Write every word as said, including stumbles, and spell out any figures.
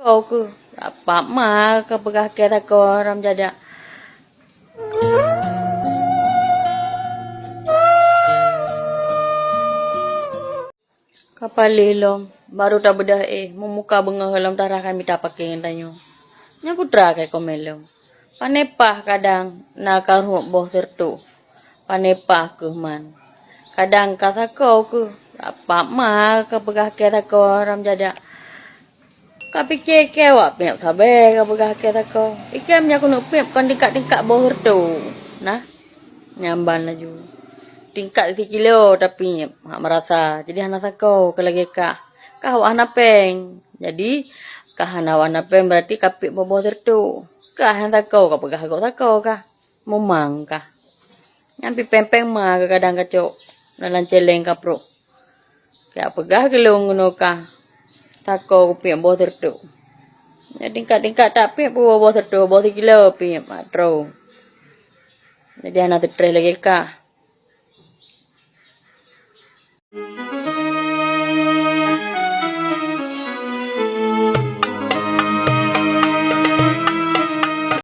Kau keuh, rapat ma ka peugah keu sakoe ram jadak. Ka paléh lom, barô tabeudoh éh, meumuka beungoh lom tarah ka mita pakeng tanyoe. Nyan putra keu komen lom. Pane paih kadang na ka rhot boh seureutoh. Pane paih keuh man. Kadang ka sakoe keuh, rapat ma ka peugah keu sakoe ram jadak. Ka pike keu awak piep sabe ka peugah keu sakoe. Ikém nyang keuneuk piep kon tingkat-tingkat boh reutôh. Nah, nyan ban laju. Tingkat sikilo tapiep, hak meurasa. Jadi hana sakoe ka lagée kah. Kah awak hana péng. Jadi, kah hana awak hana péng berarti ka piep boh-boh reutôh. Kah nyang sakoe ka peugah gob sakoe kah. Mumang kah. Nyan pi péng-péng ma kadang kacok dalam celeng kaprok. Kak peugah keu lôn keunoe kah, sakoe kupiep boh seureutoh. Nyan tingkat-tingkat tapiep boh-boh seureutoh, boh sikilo piep mak troh. Jadi hana teutreh lagée kah.